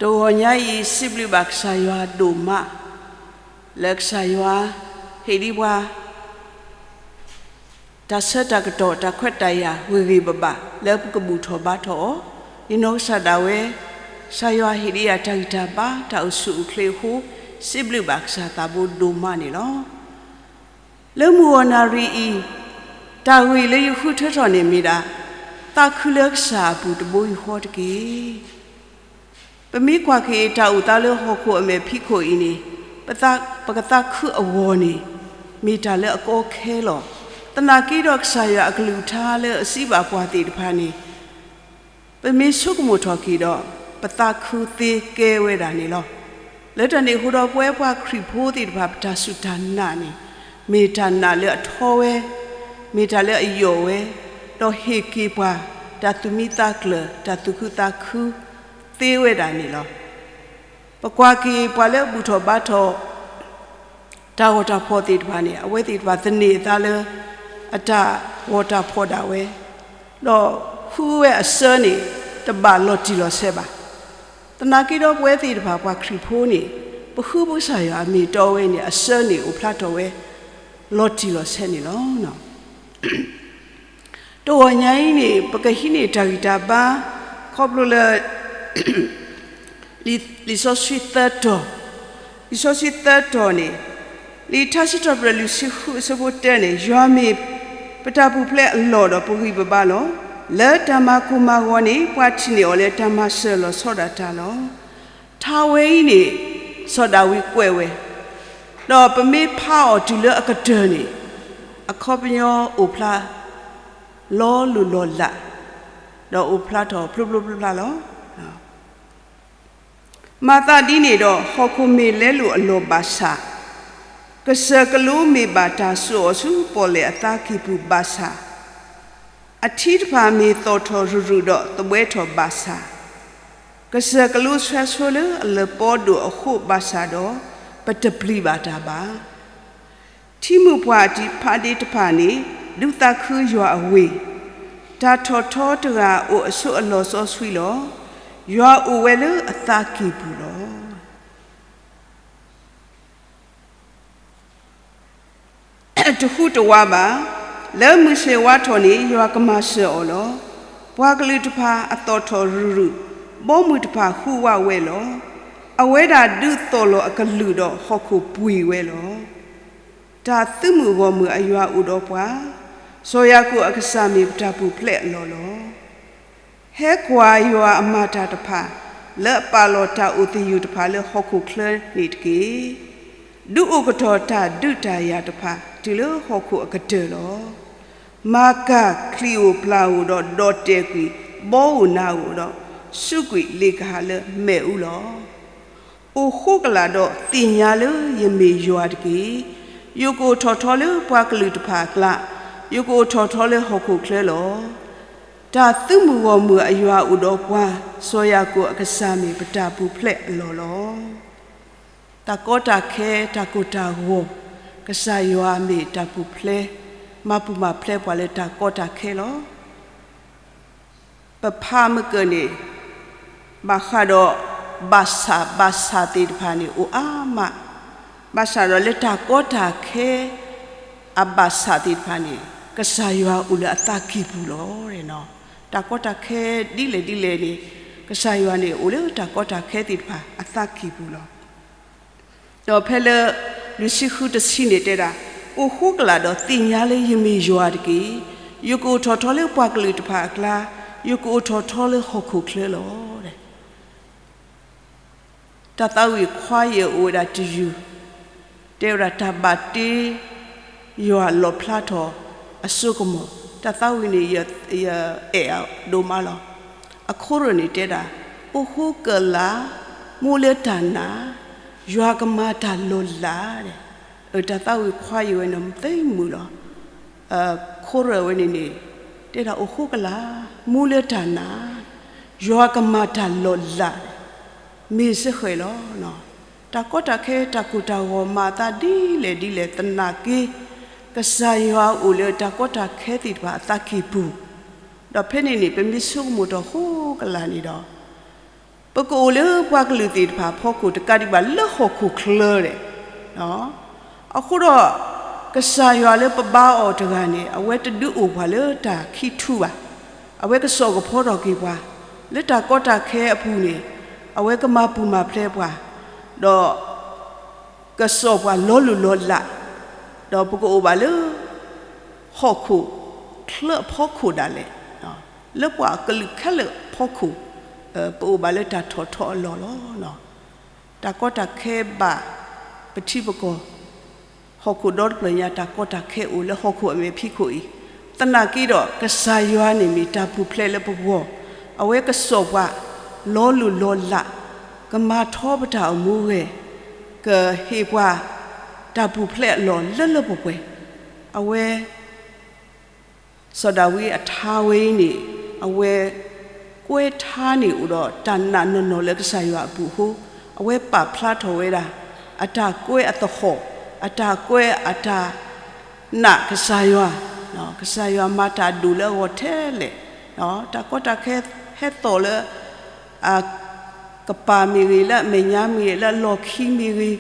တဂီၤညါအံၤ စံးဘျုးဘၣ်ကစၢ်ယွၤဒိၣ်မး လၢကစၢ်ယွၤ ဟ့ၣ်ဒံးပှၤ တၢ်ဆၢတၢ်ကတီၢ် တၢ်ခွဲးတၢ်ယာ်ဂ့ၤဂ့ၤဘၣ်ဘၣ် လၢပကဘူၣ်ထီၣ်ဘါထီၣ်အီၤ, ယနီၢ်ကစၢ်ဒၣ်ဝဲ ကစၢ်ယွၤဟ့ၣ်ဒံးယၤတၢ်ဂံၢ်တၢ်ဘါ တၢ်အိၣ်ဆူၣ်အိၣ်ချ့အဃိ စံးဘျုးဘၣ်ကစၢ်သးဘိဒိၣ်မးန့ၣ်လီၤ. လၢမုၢ်ဂီၢ်နၣ်ရံၣ်အံၤ တၢ်ဂ့ၢ်လၢယဃုထၢထီၣ်န့ၣ်မ့ၢ်ဒၣ် သးခုလၢကစၢ်အပူၤတဘိယူၢ်ဃီတက့ၢ်. ပမ့ၢ်ကွၢ်က့ၤတၢ်အိၣ်သးလၢဟီၣ်ခိၣ်အမဲာ်ဖံးခိၣ်အံၤန့ၣ် ပကသးခုအဂီၢ်န့ၣ် မ့ၢ်တၢ်လၢအကီအခဲလီၤ. သနာ်က့ဒီးကစၢ်ယွၤအကလုၢ်ကထါလၢအစံးဘၣ်ပှၤသ့ၣ်တဖၣ်န့ၣ် ပမ့ၢ်ဆိကမိၣ်ထီၣ်က့ၤဒီး ပသးခုသ့ကဲဝဲဒၣ်န့ၣ်လီၤ. လၢတၢ်န့ၣ်အဃိဒီး ပဝဲပှၤခရံာ်ဖိသ့ၣ်တဖၣ် ပတၢ်စူၢ်တၢ်နာ်န့ၣ် မ့ၢ်တၢ်နာ်လၢအထီဝဲ, မ့ၢ်တၢ်လၢအယိာ်ဝဲ, ဒီးဟ့ၣ်က့ၤပှၤ တၢ်သူၣ်မံသးကျၢၤ တၢ်သူၣ်ခုသးခု သ့ဝဲဒၣ်န့ၣ်လီၤ. ပကွၢ်က့ၤပှၤလၢအဘူၣ်ထီၣ်ဘါထီၣ် တၢ်ဂီၤတၢ်ဖီၣ်သ့ၣ်တဖၣ်န့ၣ် အဝဲသ့ၣ်တဖၣ်သန့ၤအသးလၢ အတၢ်ဂီၤတၢ်ဖီၣ်ဒၣ်ဝဲ, ဒီးဃုဝဲအဆၢန့ၣ် တဘၣ်လီၤတံၢ်လီၤဆဲးဘၣ်. သနာ်က့ဒီးပဝဲသ့ၣ်တဖၣ်ပှၤခရံာ်ဖိန့ၣ် ပဃုပကစၢ်ယွၤအမ့ၢ်အတီဝဲန့ၣ် အဆၢန့ၣ်အိၣ်ဖျါထီၣ်ဝဲ လီၤတံၢ်လီၤဆဲးန့ၣ်လီၤ. တဂီၤညါအံၤန့ၣ် ပကဟံးန့ၢ်တၢ်ဂံၢ်တၢ်ဘါ ခီဖျိလၢ လံာ်စီဆှံသၢတီၤ, လံာ်စီဆှံသၢတီၤန့ၣ် လံာ်ထါစံးထီၣ်ပတြၢၤလွံၢ်ဆံဃုအဆၢဖိတၢန့ၣ် ယွၤမ့ၢ်ပတၢ်ပူၤဖျဲးအလီၢ်ဒီးပဂံၢ်ပဘါလီၤ. လၢတၢ်မၤကိၢ်မၤဂီၤန့ၣ် ပှၤထံၣ်န့ၢ်အီၤလၢတၢ်မၤစၢၤလီၤဆီဒၣ်တၢ်လီၤ. ထါဝဲအံၤန့ၣ် စီၤဒၤဝံးကွဲးဝဲ, ဒီးပမ့ၢ်ဖးအီၤတုၤလၢအကတၢၢ်န့ၣ် အခီပညီအိၣ်ဖျါ လီၤလိၢ်လီၤလး, ဒီးအိၣ်ဖျါထီၣ်ဖျိဖျိဖျါဖျါလီၤ. မၤသးဒ်န့ၣ်ဒီး ဟီၣ်ခိၣ်မ့ၢ်လဲလိာ်အလီၢ်ဘၣ်ဆၣ်, ကစၢၢ်ကလိမ့ၢ်ဘၣ်တၢ်စိာ်အီၤဆူပီၣ်လဲၣ်အသးကံၢ်ပူၤဘၣ်ဆၣ်, အထံတဖၣ်မ့ၢ်သီၣ်ထီၣ်ရုၢ်ရုၢ်ဒီးသဘှဲထီၣ်ဘၣ်ဆၣ်, ကစၢၢ်ကလိဆှၢဆိလၢအလၢပီဒိၣ်အဃိဘၣ်ဆၣ်ဒီး ပတပျံၤဘၣ်တၢ်ဘၣ်. ထံမိၢ်ပှၢ်အတံၤဖးဒ့တဖၣ်န့ၣ် ဒုးသးခုယွၤအဝ့ၢ်, တၢ်ထီၣ်ထီတဂၤအိၣ်အဆိးအလီၢ်စီဆှံလီၤ. ယွၤအိၣ်ဝဲလၢအသးကံၢ်ပူၤလီၤ. တဟူးတဝးဘၣ်, လၢမုၢ်ဆ့ၣ်ဝါထီၣ်န့ၣ် ယွၤကမၤစၢၤအီၤလီၤ. ပှၤကလုာ်တဖၣ်အသီၣ်ထီၣ်ရုၢ်ရုၢ်, ဘီမုၢ်တဖၣ်ဟူးဝးဝဲလီၤ. အဝဲဒၣ်ဒုးသီၣ်လီၤအကလုာ်ဒီးဟီၣ်ခိၣ်ပှ့ၤဝဲလီၤ. တၢ်သုးမုၢ်ဂီၢ်မုၢ်အယွၤအိၣ်ဒီးပှၤ, စီၤယၤကိာ်အကစၢ်မ့ၢ်ပတၢ်ပူၤဖျဲးအလီၢ်လီၤ. ဟဲကွၢ်ယွၤအမၤတၢ်တဖၣ်, လၢအပာ်လီၤတၢ်အိၣ်သယုၢ်တဖၣ်လၢဟီၣ်ခိၣ်ချၢန့ၣ်တက့ၢ်. ဒုးအိၣ်ကတီၢ်တၢ်ဒုးတၢ်ယၤတဖၣ် တုၤလၢဟီၣ်ခိၣ်အကတၢၢ်လီၤ. မၤကၢ်ချံၣ်ဧိၤပျၢ်ဧိၤဒီးဒီၣ်တဲာ်ကွံာ်, ဘီဧိၤနၤဧိၤဒီး စူးကွံာ်လ့ၣ်ကဟၣ်လၢမဲာ်အူလီၤ. အိၣ်ဃိကလာ်ဒီးသ့ၣ်ညါလၢယမ့ၢ်ယွၤတက့ၢ်. ယကအိၣ်ထီၣ်ထီလၢပှၤကလုာ်တဖၣ်အကျါ, ယကအိၣ်ထီၣ်ထီလၢဟီၣ်ခိၣ်ချၢလီၤ. တၢ်သုးမုၢ်ဂီၢ်မုၢ်အယွၤအိၣ်ဒီးပှၤ, စီၤယၤကိာ်အကစၢ်မ့ၢ်ပတၢ်ပူၤဖျဲးအလီၢ်လီၤ. တၢ်ကီတၢ်ခဲ တၢ်ကိၢ်တၢ်ဂီၤ, ကစၢ်ယွၤမ့ၢ်တၢ်ပူၤဖျဲး, မၤပူၤမၤဖျဲးပှၤလၢတၢ်ကီတၢ်ခဲလီၤ. ပဖးမုၢ်ကၢၢ်န့ၣ် ဘၣ်ဃးဒီး ဘၣ်ဆၣ်ဘၣ်ဆၣ်သ့ၣ်တဖၣ်န့ၣ် အိၣ်အါမး, ဘၣ်ဆၣ်ဒီးလၢတၢ်ကီတၢ်ခဲ အဘၣ်ဆၣ်သ့ၣ်တဖၣ်န့ၣ် ကစၢ်ယွၤအိၣ်လၢအသးကံၢ်ပူၤလီၤ. တၢ်ကီတၢ်ခဲဒ်လဲၣ်ဒ်လဲၣ်န့ၣ် ကစၢ်ယွၤန့ၣ်အိၣ်လၢတၢ်ကီတၢ်ခဲသ့ၣ်တဖၣ်အသးကံၢ်ပူၤလီၤ. ဒီးဖဲလၢ လွံၢ်ဆံဃုတဆံန့ၣ်တဲဒၣ်, အိၣ်ဃိကလာ်ဒီးသ့ၣ်ညါလၢယမ့ၢ်ယွၤတက့ၢ်. ယကအိၣ်ထီၣ်ထီလၢပှၤကလုာ်တဖၣ်အကျါ, ယကအိၣ်ထီၣ်ထီလၢဟီၣ်ခိၣ်ချၢလီၤ. တၢ်သးဝံၣ်ခွါယဲၢ်အိၣ်ဝဲဒၣ်တယုၢ်, တဲဝဲဒၣ်တၢ်ဘၣ်တ့ ယွၤလီၣ်ဖျါထီၣ်အစိကမီၤ, တၢ်သးဝံၣ်န့ၣ် ယအဲၣ်အဒိၣ်မးလီၤ. အခိၣ်ရၢၢ်န့ၣ်တဲဒၣ်, အိၣ်ဃိကလာ်, မူလၢတၢ်နာ်, ယွၤကမၤတၢ်လီၤလး, တၢ်သးဝံၣ်ခွါယဲၢ်ဝဲန့ၣ် သ့မုာ်လီၤ. ခိၣ်ရၢၢ်ဝဲန့ၣ်န့ၣ် တဲဒၣ်အိၣ်ဃိကလာ်, မူလၢတၢ်နာ်, ယွၤကမၤတၢ်လီၤလး, မ့ၢ်စ့ၢ်ကီးလီၤ. တၢ်ကီတၢ်ခဲတၢ်ကိၢ်တၢ်ဂီၤမၤအသးဒ်လဲၣ်ဒ်လဲၣ်သနာ်က့, ကစၢ်ယွၤအိၣ်လၢတၢ်ကီတၢ်ခဲသ့ၣ်တဖၣ်အသးကံၢ်ပူၤ, ဒီးဖဲန့ၣ်န့ၣ် ပမ့ၢ်ဆိကမိၣ်ထီၣ်ဃိကလာ်န့ၣ်ဒီး ပ ပကအိၣ်လၢပှၤကလုာ်သ့ၣ်တဖၣ်အဖီခိၣ်တကးဒံးဘၣ်လၢဟီၣ်ခိၣ်ချၢဒဲး, အဃိဒီး ကစၢ်ယွၤလၢပဘါအီၤတဂၤန့ၣ် အဝဲတဒုးအိၣ်ပှၤလၢတၢ်ခံထူဘၣ်. အဝဲကစိာ်ကဖီထီၣ်က့ၤပှၤ လၢတၢ်ကီတၢ်ခဲအပူၤန့ၣ် အဝဲကမၤပူၤမၤဖျဲးပှၤ, ဒီး ကစိာ်ပှၤလီၤလိၢ်လီၤလး, ဒီးပကအိၣ်ဘၣ်လၢ ဟီၣ်ခိၣ်ချၢအဖီခိၣ်ဒၣ်လဲာ်, လၢပှၤကလုာ်ခဲလၢာ်အဖီခိၣ်, ပအိၣ်ဘၣ်လၢတၢ်ထီၣ်ထီအလီၢ်လီၤ. တၢ်ကီတၢ်ခဲဘၣ်ပထံပကီၢ်, ဟီၣ်ခိၣ်ဒီတဖျၢၣ်ညါ တၢ်ကီတၢ်ခဲအိၣ်လၢဟီၣ်ခိၣ်အမဲာ်ဖံးခိၣ်အံၤ, သနာ်က့ဒီး ကစၢ်ယွၤန့ၣ်မ့ၢ်တၢ်ပူၤဖျဲးလၢပဂီၢ်, အဝဲကစိာ်ပှၤလီၤလိၢ်လီၤလး, ကမၤထီပတၢ်အိၣ်မူဂဲၤ, ကဟ့ၣ်ပှၤ တၢ်ပူၤဖျဲးအလီၢ်လၢလၢပှဲၤပှဲၤ, အဝဲ စီၤဒၤဝံးအထါဝဲအံၤန့ၣ် အဝဲ ကွဲးထါန့ၢ်အိၣ်ဒီးတၢ်နာ်နီၢ်နီၢ်လၢကစၢ်ယွၤအပူၤအဃိ, အဝဲပာ်ဖျါထီၣ်ဝဲဒၣ် အတၢ်ကွဲးအသဟီၣ်, အတၢ်ကွဲးအတၢ်နာ်ကစၢ်ယွၤ, ကစၢ်ယွၤမၤတၢ်ဒိၣ်လၢအဂီၢ်ထဲလဲၣ်, တၢ်ကီတၢ်ခဲဟဲသီၣ်လၢ အကပၤမ့ၢ်ဂ့ၤ, လၢအမဲာ်ညါမ့ၢ်ဂ့ၤ, လၢအလီၢ်ခံမ့ၢ်ဂ့ၤ,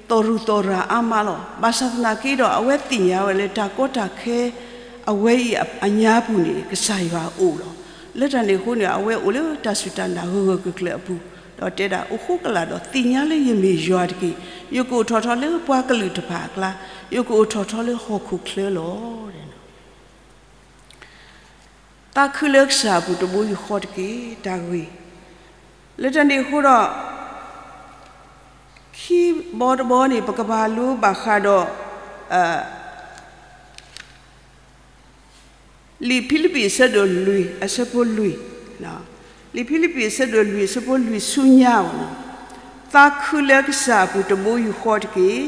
သီၣ်ရူၢ်သီၣ်ရၤအါမးလီၤ. ဘၣ်ဆၣ်သနာ်က့ဒီး အဝဲသ့ၣ်ညါဝဲလၢတၢ်ကီတၢ်ခဲ အဝဲအံၤအညါပူၤန့ၣ် ကစၢ်ယွၤအိၣ်လီၤ. လၢတၢ်န့ၣ်အဃိန့ၣ် အဝဲအိၣ်လၢတၢ်စူၢ်တၢ်နာ်ဂၢၢ်ဂၢၢ်ကျၢၤကျၢၤအပူၤ, ဒီးတဲဒၣ် အိၣ်ဃိကလာ်ဒီးသ့ၣ်ညါလၢယမ့ၢ်ယွၤတက့ၢ်. ယကအိၣ်ထီၣ်ထီလၢပှၤကလုာ်တဖၣ်အကျါ, ယကအိၣ်ထီၣ်ထီလၢဟီၣ်ခိၣ်ချၢလီၤ. သးခုလၢကစၢ်အပူၤတဘိယူၢ်ဃီတက့ၢ်, တၢ်ဂ့ၢ်. လၢတၢ်န့ၣ်အဃိဒီး ခံဘီတဘီန့ၣ် ပကဘၣ်လိဘၣ်ဃးဒီး လံာ်ဖံလံးပံးအဆၢဒိၣ်လွံၢ်အဆၢဖိလွံၢ်, လံာ်ဖံလံးပံးအဆၢဒိၣ်လွံၢ်အဆၢဖိလွံၢ်ဆူညါအီၤ, သးခုလၢကစၢ်အပူၤတဘိယူၢ်ဃီတက့ၢ်.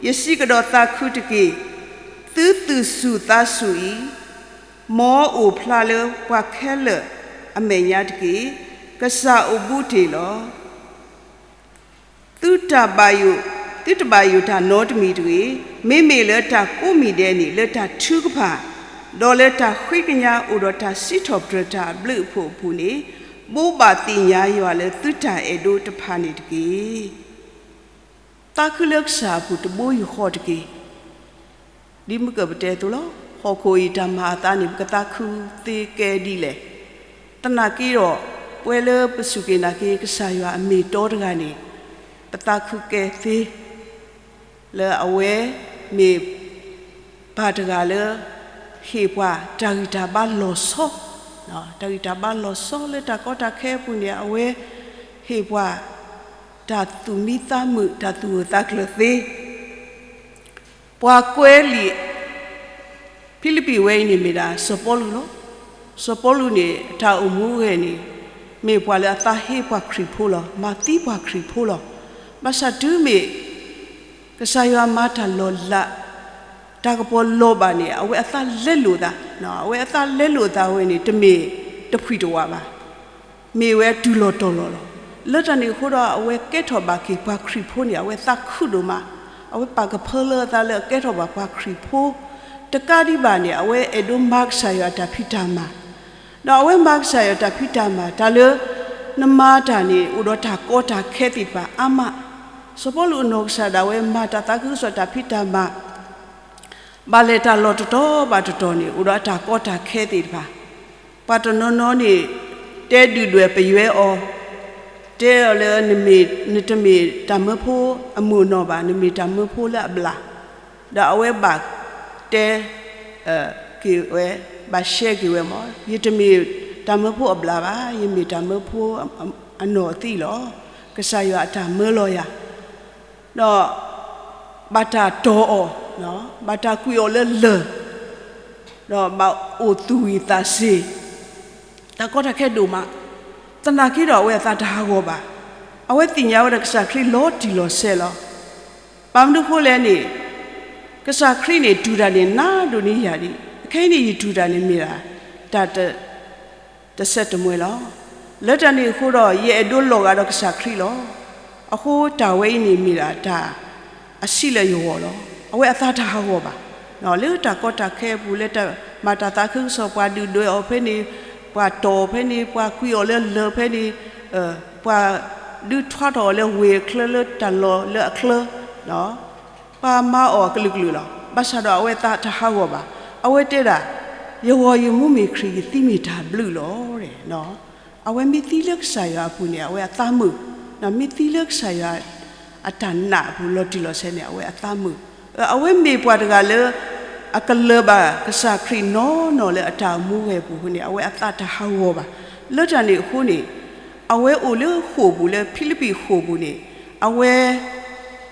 ယစံးကဒီးသးခုတက့ၢ်. သုသူၣ်စူၤသးစူၤအံၤ မ်အအိၣ်ဖျါလၢပှၤခဲလၢာ်အမဲာ်ညါတက့ၢ်. ကစၢ်အိၣ်ဘူးတ့ၢ်လီၤ. သုတဘၣ်ယိၣ်, သုတဘၣ်ယိၣ်တၢ်နီတမံၤတဂ့ၤ. မ့မ့ၢ်လၢတၢ်ကိးမံၤဒဲးန့ၣ် လၢတၢ်ထုကဖၣ်, ဒီးလၢတၢ်ဃ့ကညးအိၣ်ဒီးတၢ်စံးထီၣ်ပတြၢၤတၢ်အဘျုးအဖှိၣ်အပူၤန့ၣ်, ဘိးဘၣ်သ့ၣ်ညါယွၤလၢသုတၢ်အဲၣ်ဒိးတဖၣ်န့ၣ်တက့ၢ်. သးခုလၢကစၢ်အပူၤတဘိယူၢ်ဃီတက့ၢ်. ဒ်မုၢ်ကၢၢ်ပတဲအသိးလီၤ. ဟီၣ်ခိၣ်အံၤတၢ်မၤအသးန့ၣ် ပကသးခုသ့ကဲဒ်လဲၣ်. သနာ်က့ဒီး ပဝဲလၢပစူၢ်က့ၤနာ်က့ၤကစၢ်ယွၤအမ့ၢ်တီတဂၤန့ၣ် ပသးခုကဲသ့ လၢအဝဲမ့ၢ်ပၢ်တဂၤလၢ ဟ့ၣ်ပှၤတၢ်ဂံၢ်တၢ်ဘါလီၤဆီ, တၢ်ဂံၢ်တၢ်ဘါလီၤဆီလၢတၢ်ကီတၢ်ခဲအပူၤန့ၣ် အဝဲဟ့ၣ်ပှၤ တၢ်သူၣ်မံသးမုာ် တၢ်သူၣ်ဂၢၢ်သးကျၢၤသ့ ပှၤကွဲးလံာ်ဖံလံးပံးဝဲအံၤန့ၣ် မ့ၢ်ဒၣ်စီၤပီလူးလီၤ. စီၤပီလူးန့ၣ် အတၢ်အိၣ်မူအဂဲၢ်န့ၣ် မ့ၢ်ပှၤလၢအသးဟ့ပှၤခရံာ်ဖိလီၤ. မၤသံပှၤခရံာ်ဖိလီၤ. ဘၣ်ဆၣ်တုၤမ့ၢ် ကစၢ်ယွၤမၤတၢ်လီၤလး တၢ်ကပီၤလီၤဘၣ်န့ၣ် အဝဲအသးလဲလိာ်သး, အဝဲအသးလဲလိာ်သးဝဲန့ၣ် တမ့ၢ်တဖှံၣ်တဝးဘၣ်. မ့ၢ်ဝဲတုၤလီၤတီၤလီၤလီၤ. လၢတၢ်န့ၣ်အဃိဒီး အဝဲကဲထီၣ်ဘၣ်က့ၤပှၤခရံာ်ဖိန့ၣ် အဝဲသးခုဒိၣ်မး, အဝဲပာ်ကဖၢလၢအသးလၢအကဲထီၣ်ဘၣ်ပှၤခရံာ်ဖိ, တကးဒံးဘၣ်န့ၣ် အဝဲအဲၣ်ဒိးမၤကစၢ်ယွၤတၢ်ဖံးတၢ်မၤ, ဒီးအဝဲမၤကစၢ်ယွၤတၢ်ဖံးတၢ်မၤ တၢ်လၢ နမၤတၢ်န့ၣ် အိၣ်ဒီးတၢ်ကီတၢ်ခဲသ့ၣ်တဖၣ်အါမး, စီၤပီလူးအနီၢ်ကစၢ်ဒၣ်ဝဲ မၤတၢ်သးခုကစီၣ်တၢ်ဖံးတၢ်မၤ ဘၣ်လဲၣ်တၢ်လီၢ်တတီၤဘၣ်တတီၤန့ၣ် အိၣ်ဒီးအတၢ်ကီတၢ်ခဲသ့ၣ်တဖၣ်, ပှၤတနီၤနီၤန့ၣ် တဲဒုၣ်ဒွဲၣ်ပယွဲအီၤ, တဲအီၤလၢ နတမ့ၢ်တၢ်မၢဖိအမုၢ်အနီၢ်ဘၣ်, နမ့ၢ်တၢ်မၢဖိလၢအဘျၣ်, ဒီးအဝဲဘၣ်တဲ က့ၤဝဲ, ဘၣ်ရှဲက့ၤဝဲမး, ယတမ့ၢ်တၢ်မၢဖိအဘျၣ်ဘၣ်, ယမ့ၢ်တၢ်မၢဖိအနီၢ်သံလီၤ. ကစၢ်ယွၤအတၢ်မၢလီၤယၤ ဒီးဘၣ်တၢ်တီၢ်အီၤ, ဘၣ်တၢ်ကွံာ်အီၤလၢလၢၢ်, ဒီးဘၣ်အိၣ်သူၣ်ဝံၣ်သးစ့ၤ, တၢ်ကီတၢ်ခဲဒိၣ်မး, သနာ်က့ဒီးအဝဲအသးတဟးဂီၤဘၣ်. အဝဲသ့ၣ်ညါဝဲဒၣ်ကစၢ်ခရံာ်လီၤတံၢ်လီၤဆဲးလီၤ. ဘၣ်မနုၤအဃိလဲၣ်န့ၣ်, ကစၢ်ခရံာ်န့ၣ် တူၢ်တၢ်န့ၣ်နးဒိၣ်န့ၢ်ယၤဒံး, ခဲအံၤန့ၣ် ယတူၢ်တၢ်န့ၣ်မ့ၢ်ဒၣ် တၢ်တ တစဲးတမှဲၤလီၤ. လၢတၢ်န့ၣ်အဃိဒီး ယအဲၣ်ဒိးလီၤဂာ်ဒီးကစၢ်ခရံာ်လီၤ. အဃိတၢ်ဝဲအံၤန့ၣ်မ့ၢ်ဒၣ်တၢ် အဆံးလၢယဂီၢ်လီၤ. အဝဲအသးတဟးဂီၤဘၣ်. လၢတၢ်ကီတၢ်ခဲအပူၤ လၢတၢ်မၤတၢ်သးခုကစီၣ် ပှၤဒုၣ်ဒွဲၣ်အီၤဖဲန့ၣ်, ပှၤတီၢ်အီၤဖဲန့ၣ်, ပှၤကွံာ်အီၤလၢလၢၢ်ဖဲန့ၣ်, ပှၤဒုးထွါထီၣ်အီၤလၢဝ့ၢ်အချၢလၢတၢ်လီၢ်လၢအချၢ, ပှၤမၤအီၤအကလုာ်ကလုာ်လီၤ. ဘၣ်ဆၣ်ဒီးအဝဲသးတဟးဂီၤဘၣ်. အဝဲတဲဒၣ်, ယဂီၢ်ယမူမ့ၢ်ခရံာ် ယသံမ့ၢ်တၢ်ဘျုးလီၤ. အဝဲမ့ၢ်သံလၢကစၢ်ယွၤအပူၤန့ၣ် အဝဲအသးမုာ်, မ့ၢ်သံလၢကစၢ်ယွၤအတၢ်နာ်အပူၤ လီၤတံၢ်လီၤဆဲးန့ၣ် အဝဲအသးမုာ်. အဝဲမ့ၢ်ပှၤတဂၤလၢ အကလၢၤဘၣ်ကစၢ်ခရံာ်နီၢ်နီၢ်လၢအတၢ်အိၣ်မူဝဲအပူၤအဃိန့ၣ် အဝဲအသးတဟးဂီၤဘၣ်. လၢတၢ်န့ၣ်အဃိန့ၣ် အဝဲအိၣ်လၢဃိာ်ပူၤလၢဖံလံးပံးဃိာ်ပူၤန့ၣ် အဝဲ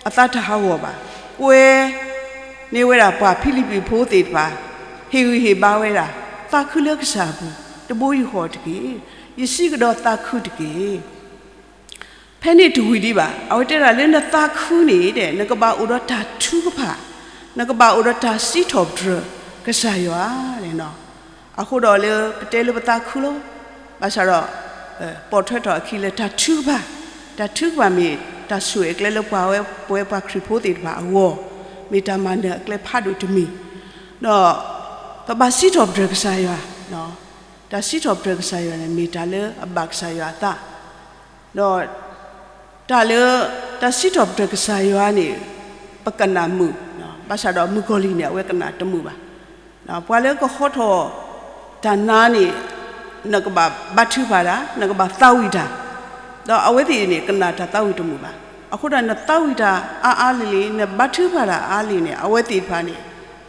အသးတဟးဂီၤဘၣ်. ကွဲန့ၢ်ဝဲဒၣ်ပှၤဖံလံးပံးဖိသ့ၣ်တဖၣ် ဟ့ၣ်ဂံၢ်ဟ့ၣ်ဘါဝဲဒၣ်, သးခုလၢကစၢ်အပူၤ တဘိယူၢ်ဃီတက့ၢ်. ယစံးကဒီးသးခုတက့ၢ်. ဖဲန့ၣ်တဝံၤဒံးဘၣ် အဝဲတဲဒၣ်လၢနသးခုန့ၣ်ဒီး နကဘၣ်အိၣ်ဒီးတၢ်ထုကဖၣ်, နကဘၣ်အိၣ်ဒီးတၢ်စံးထီၣ်ပတြၢၤကစၢ်ယွၤန့ၣ်လီၤ. အဃိဒီးလၢပတဲလၢပသးခုလီၤ. ဘၣ်ဆၣ်ဒီး ပိာ်ထွဲထီၣ်အခံလၢတၢ်ထုကဖၣ်, တၢ်ထုကဖၣ်မ့ၢ်တၢ်ဆိၣ်ဂ့ၤအကျဲလၢပှၤဝဲ ပဝဲပှၤခရံာ်ဖိသ့ၣ်တဖၣ်အဂီၢ်, မ့ၢ်တၢ်မၤနၢၤအကျဲဖးဒိၣ်တမံၤ, ဒီးပဘၣ်စံးထီၣ်ပတြၢၤကစၢ်ယွၤ, တၢ်စံးထီၣ်ပတြၢၤကစၢ်ယွၤန့ၣ် မ့ၢ်တၢ်လၢအဘၣ်ကစၢ်ယွၤအသး ဒီးတၢ်လၢ တၢ်စံးထီၣ်ပတြၢၤကစၢ်ယွၤန့ၣ် ပကနၣ်မုာ်, ဘၣ်ဆၣ်ဒီးမုၣ်ကီၤလံၢ်န့ၣ် အဝဲကနၣ်တမုာ်ဘၣ်. ပှၤလၢကဟီထီၣ်တၢ်နါန့ၣ် နကဘၣ်ဘါထုကဖၣ်တၢ်, နကဘၣ်သးဝံၣ်တၢ်, ဒီးအဝဲသ့ၣ်န့ၣ် ကနၣ်တၢ်သးဝံၣ်တမုာ်ဘၣ်. အဃိဒီးနသးဝံၣ်တၢ်အါအါလံၤလံၤ, နဘါထုကဖၣ်တၢ်အါလံၤန့ၣ် အဝဲသ့ၣ်တဖၣ်န့ၣ်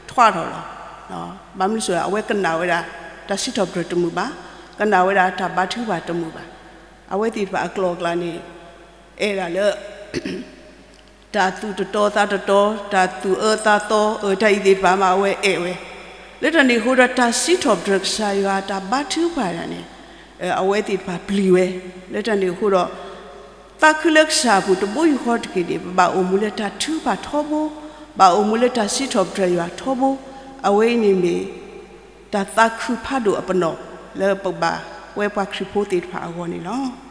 ထွါထီၣ်လီၤ. ဘၣ်မနုၤအဃိ အဝဲကနၣ်ဝဲဒၣ် တၢ်စံးထီၣ်ပတြၢၤတမုာ်ဘၣ်, ကနၣ်ဝဲဒၣ်တၢ်ဘါထုကဖၣ်တမုာ်ဘၣ်. အဝဲသ့ၣ်တဖၣ်အကျိၤအကျဲန့ၣ် အဲၣ်ဒၣ်လၢ တၢ်သူၣ်တတီသးတတီ, တၢ်သူၣ်အၢသးသီ, တၢ်အံၤသ့ၣ်တဖၣ်မး အဝဲအဲၣ်ဝဲ. လၢတၢ်န့ၣ်အဃိဒီး တၢ်စံးထီၣ်ပတြၢၤကစၢ်ယွၤ တၢ်ဘါထုကဖၣ်တၢ်န့ၣ် အဝဲသ့ၣ်တဖၣ်ပျံၤဝဲ. လၢတၢ်န့ၣ်အဃိဒီး သးခုလၢကစၢ်အပူၤ တဘိယူၢ်ဃီတက့ၢ်န့ၣ် ပဘၣ်အိၣ်မူလၢတၢ်ထုကဖၣ်ထီဘိ, ဘၣ်အိၣ်မူလၢတၢ်စံးထီၣ်ပတြၢၤယွၤထီဘိ, အဝဲအံၤန့ၣ်မ့ၢ် တၢ်သးခုဖးဒိၣ်အပနီၣ် လၢပဘၣ်ဝဲပှၤခရံာ်ဖိသ့ၣ်တဖၣ်အဂီၢ်န့ၣ်လီၤ.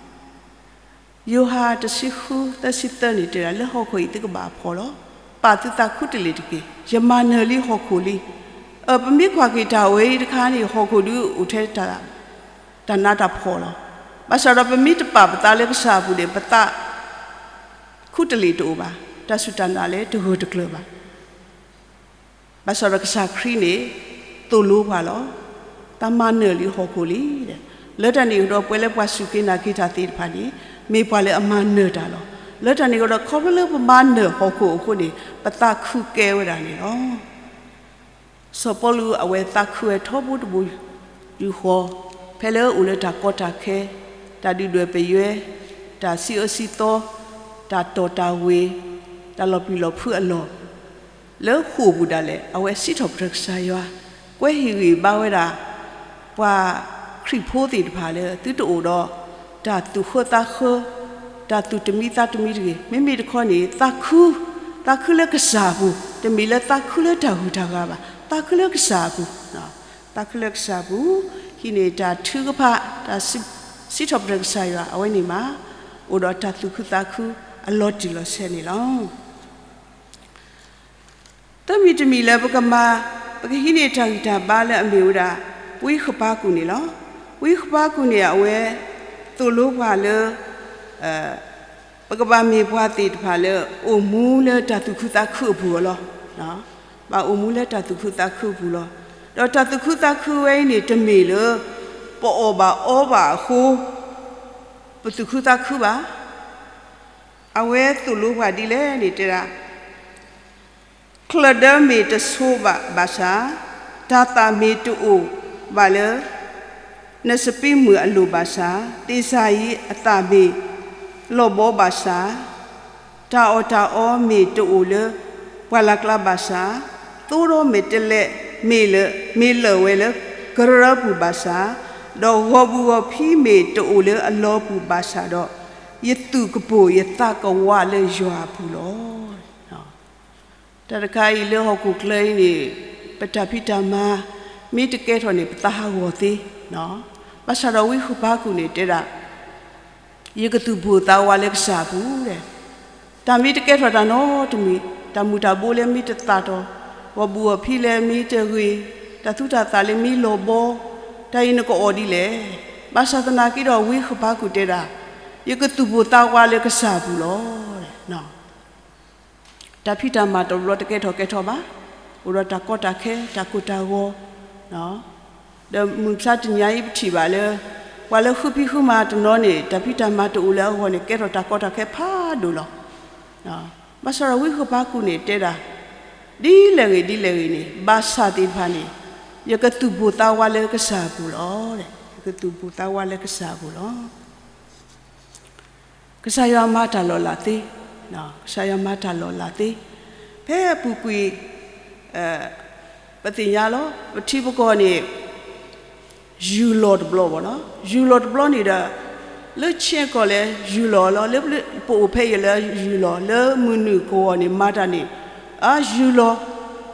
ယိၤဟၣ်တဆံဃု သၢဆံသၢန့ၣ်တဲဒၣ် လၢဟီၣ်ခိၣ်အံၤသုကဘၣ်ဖှီၣ်လီၤ. ပာ်သုသးခူတလ့ၢ်တက့ၢ်. ယမၤနၢၤလံဟီၣ်ခိၣ်လံ. ပမ့ၢ်ကွၢ်က့ၤတၢ်ဝဲအံၤတခါန့ၣ် ဟီၣ်ခိၣ်ဒုးအိၣ်ထဲတၢ် တၢ်နါတၢ်ဖှီၣ်လီၤ. ဘၣ်ဆၣ်ဒီးပမ့ၢ်တပာ်ပသးလၢကစၢ်အပူၤန့ၣ် ပသးခူတလ့ၢ်တအိၣ်ဘၣ်. တၢ်စူၢ်တၢ်နာ်လၢတဂၢၢ်တကျၢၤဘၣ်. ဘၣ်ဆၣ်ဒီးကစၢ်ခရံာ်န့ၣ် သိၣ်လိပှၤလီၤ. တၢ်မၤနၢၤလံဟီၣ်ခိၣ်လံ. လၢတၢ်န့ၣ်အဃိဒီး ပဝဲလၢပှၤစူၢ်က့ၤနာ်က့ၤတၢ်သ့ၣ်တဖၣ်န့ၣ် မ့ၢ်ပှၤလၢအမၤနၢၤတၢ်လီၤ. လၢတၢ်န့ၣ်အဃိဒီး ခီဖျိလၢပမၤနၢၤဟီၣ်ခိၣ်အဃိန့ၣ် ပသးခုကဲဝဲဒၣ်န့ၣ်လီၤ. စီၤပီလူးအဝဲသးခုဝဲထီဘိတဘိယူၢ်ဃီ, ဖဲလၢအိၣ်လၢတၢ်ကီတၢ်ခဲ, တၢ်ဒုၣ်ဒွဲၣ်ပယွဲ, တၢ်စံးအၢစံးသီ, တၢ်တီၢ်တၢ်ဝ့ၤ, တၢ်လီၤပျံၤလီၤဖုးအလီၢ်, လၢဃိာ်ပူၤဒၣ်လဲာ် အဝဲစံးထီၣ်ပတြၢၤကစၢ်ယွၤ, ကွဲဟ့ၣ်ဂံၢ်ဘါဝဲဒၣ် ပှၤခရံာ်ဖိသ့ၣ်တဖၣ်လၢ သုတအိၣ်ဒီး တၢ်သူၣ်ဃၢသးဃၢ, တၢ်သူၣ်တမံသးတမံတဂ့ၤ. မ့မ့ၢ်တခီန့ၣ် သးခု, သးခုလၢကစၢ်အပူၤ, တမ့ၢ်လၢသးခုလၢတၢ်ဂုၤတၢ်ဂၤဘၣ်, သးခုလၢကစၢ်အပူၤ, သးခုလၢကစၢ်အပူၤ, ဟံးန့ၢ်တၢ်ထုကဖၣ်, တၢ်စံးထီၣ်ပတြၢၤကစၢ်ယွၤ အဝဲန့ၣ်မး အိၣ်ဒီးတၢ်သူၣ်ခုသးခု အလီၤတံၢ်လီၤဆဲးန့ၣ်လီၤ. သၢမံၤတမံၤလၢပကမၤ, ပကဟံးန့ၢ်တၢ်ဂံၢ်တၢ်ဘါလၢအမ့ၢ်ဝဲဒၣ် ဝံဃပၤကူၣ်န့ၣ်လီၤ. ဝံဃပၤကူၣ်န့ၣ် အဝဲသိၣ်လိပှၤလၢ ပကဘၣ်မ့ၢ်ပှၤသ့ၣ်တဖၣ်လၢ အိၣ်မူလၢတၢ်သူၣ်ခုသးခုအပူၤလီၤ. ဘၣ်အိၣ်မူလၢတၢ်သူၣ်ခုသးခုအပူၤလီၤ. ဒီးတၢ်သူၣ်ခုသးခုဝဲအံၤန့ၣ် တမ့ၢ်လၢ ပအီၣ်ဘၣ်အီဘၣ်အဃိ ပသူၣ်ခုသးခုဘၣ်. အဝဲသိၣ်လိပှၤဒ်လဲၣ်န့ၣ်တဲဒၣ် ချၢၣ်ဒၢမ့ၢ်တဆိဘၣ်ဘၣ်ဆၣ်, တၢ်သၣ်မ့ၢ်တအိၣ်ဘၣ်လၢ နစပံးမုၢ်အလိၤဘၣ်ဆၣ်, သ့ၣ်စၢ်ယံၤအသၣ်မ့ၢ်လီၤဘီဘၣ်ဆၣ်, တၢ်အီၣ်တၢ်အီမ့ၢ်တအိၣ်လၢပှၢ်လၢ်ကျါဘၣ်ဆၣ်, သိဒီးမဲာ်တဲးလဲးမ့ၢ်လၢာ်ဝဲလၢကရၢပူၤဘၣ်ဆၣ်, ဒီးဂီၤပူၤဂီၤဖံးမ့ၢ်တအိၣ်လၢအလီၤပူၤဘၣ်ဆၣ်ဒီး, ယသူၣ်ကပိာ်ယသးကဝးလၢယွၤအပူၤလီၤ. တၢ်တခါအံၤလၢဟီၣ်ခိၣ်ချၢအံၤန့ၣ် ပတၢ်ဖံးတၢ်မၤ မ့ၢ်တကဲထီၣ်န့ၣ် ပသးဟးဂီၤသ့. ဘၣ်ဆၣ်ဒီးဝံဃပၤကူၣ်န့ၣ်တဲဒၣ် ယကသူၣ်ပိာ်သးဝးလၢကစၢ်အပူၤ, တၢ်မ့ၢ်တကဲထီၣ်တၢ်နီတမံၤ, တၢ်မုၢ်တၢ်ဘိလၢမ့ၢ်တသၣ်ထီၣ်, ဂီၤပူၤဂီၤဖံးလၢမ့ၢ်တဂ့ၤ, တၢ်သူတၢ်သၣ်လၢမ့ၢ်လီၤဘီ, တၢ်အံၤနကအီၣ်ဒ်လဲၣ်. ဘၣ်ဆၣ်သနာ်က့ဒီးဝံဃပၤကူၣ်တဲဒၣ် ယကသူၣ်ပိၢ်သးဝးလၢကစၢ်အပူၤလီၤ. တၢ်ဖံးတၢ်မၤတဘျီတကဲထီၣ်ကဲထီၣ်ဘၣ်, အိၣ်ဒီးတၢ်ကီတၢ်ခဲ တၢ်ကိၢ်တၢ်ဂီၤ, ဒီးမုၢ်မဆါတနံၤအံၤပထံၣ်ဘၣ်လၢ ပှၤလၢဃုဖံးဃုမၤတနီၤန့ၣ် တၢ်ဖံးတၢ်မၤတအိၣ်လၢအဂီၢ်န့ၣ် ကဲထီၣ်တၢ်ကီတၢ်ခဲဖးဒိၣ်လီၤ. ဘၣ်ဆၣ်ဒီးဝံဃပၤကူၣ်န့ၣ်တဲဒၣ်, ဒ်လဲၣ်ဂ့ၤဒ်လဲၣ်ဂ့ၤန့ၣ် ဘၣ်ဆၣ်သ့ၣ်တဖၣ်န့ၣ် ယကသူၣ်ပိၢ်သးဝးလၢကစၢ်အပူၤလီၤ. ယကသူၣ်ပိၢ်သးဝးလၢကစၢ်အပူၤလီၤ. ကစၢ်ယွၤမၤတၢ်လီၤလးသ့, ကစၢ်ယွၤမၤတၢ်လီၤလးသ့, ဖဲအပူၤကွံာ် ပသ့ၣ်ညါလီၤ. ပထံပကီၢ်န့ၣ် ယူၢ်လီၤတဘျီဘၣ်နီၤ, ယူၢ်လီၤတဘျီန့ၣ်ဒီး လၢဆ့ကီၢ်လဲၣ်ယူၢ်လီၤလီၤ, လၢပအိၣ်ဖဲအံၤလၢယူၢ်လီၤ, လၢမုၢ်နုာ်ကဝီၤန့ၣ် မၤတၢ်န့ၣ် အယူၢ်လီၤ,